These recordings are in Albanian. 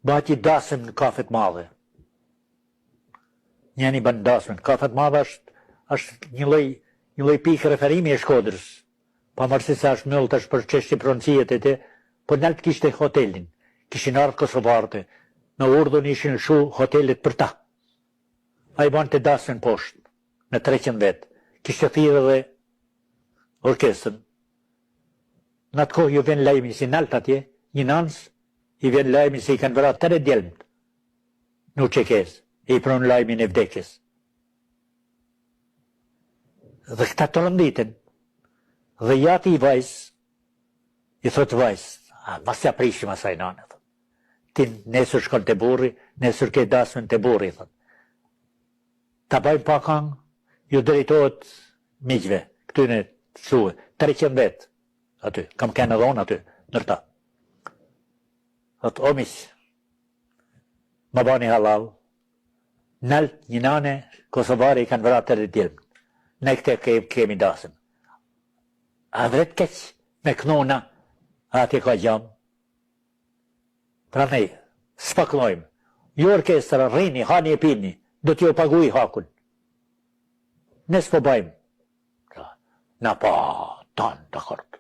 Bëhet një dasëm në kafe të madhe. Njëni bën dasmën. Kafe të madhe është është një lloj një lloj pikë referimi e Shkodrës. Pavarësisht se është mbyllë tash për çështje pronësie të të, po nalt kishte hotelin. Kishin ardhur kosovarët. Me urdhën ishin lëshu hotelet për ta. Ai bante dasmën poshtë me 300 vetë. Kishte thirrë edhe orkestrën. Në atë kohë ju vjen lajmi si nalt atje, një nanës, i vjen lajmi se i kanë vrarë tre djelmt në UÇK-s, e i prunë lajmin e vdekjes. Dhe këta të rënditen, dhe jati i vajzës, i thot vajzës, a mos ja prishim asaj nane, thot. Ti nesër shkon te burri, nesër ke dasmën te burri, thot. Ta bajmë pa kangë, ju drejtohet miqve, këtyne të ftuve, 300 vetë, aty, kam kenë edhe unë aty, ndër ta. Thot, o miq, më bani hallall, nalt një nane, kosovare i kanë vrarë të djelm. Ne këte ke, kemi dasëm. A vret keq me knu na, atje ka gjam. Prandaj, s'po knojmë. Ju orkestra, rrini, hani e pini, do t'ju paguj hakun. Ne s'po bajmë. Na pa, tanë, dakord.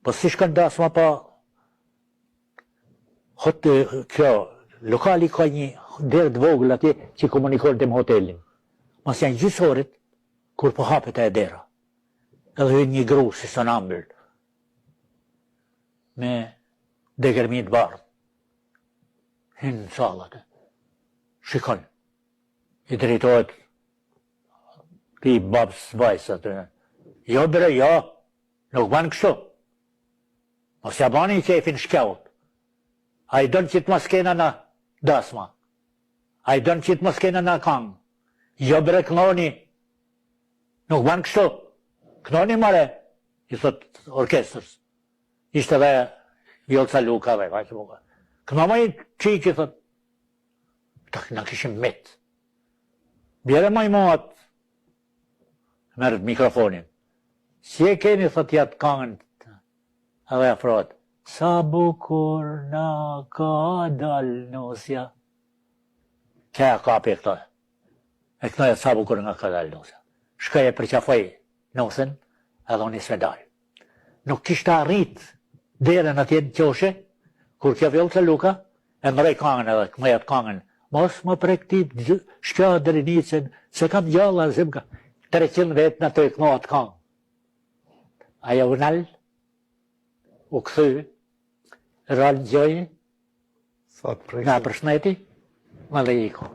Po si shkon dasma pa hot, kjo, lokali ka një derë të vogël atje që komunikonte me hotelin. Mas janë gjysë orit, kur po hapet e dera. Edhe hyn një gru si sonambël, me degermi të bardhë. Hyn në sallë aty. Shikon. I drejtohet ti babës vajzës aty. Jo bre, jo. Nuk ban kështu. Mos ja bani qefin shkjaut. Ai don që të mos kena na dasma. Ai don që të mos kena na kangë. Jo bre knoni. Nuk ban kështu. Knoni more, i thot orkestrës. Ishte dhe Vjollca Luka dhe vajtë Luka. Kno më i çikë, i thot. Ta na kishim met. Bjere më i moat. Merret mikrofonin. Si e keni, thot jatë kangën, edhe afrohet. Sa bukur na ka dal nusja. Kja e kapi e këto. E kënoja sa bukur nga ka dal nusja. Shkoj e përqafoj nusën, edhe unë nis me dal. Nuk kishte arrit derën atje në qoshe, kur kjo Vjollca Luka e ndroj kangën edhe kënoj atë kangën. Mos më prek ti shkja Drenicën, se kam gjalla, se më ka... 300 vetë në të e këno atë kangë. Ajo u nal, u kthy, ra në gjoj, Sa të na përshneti, më dhe iku.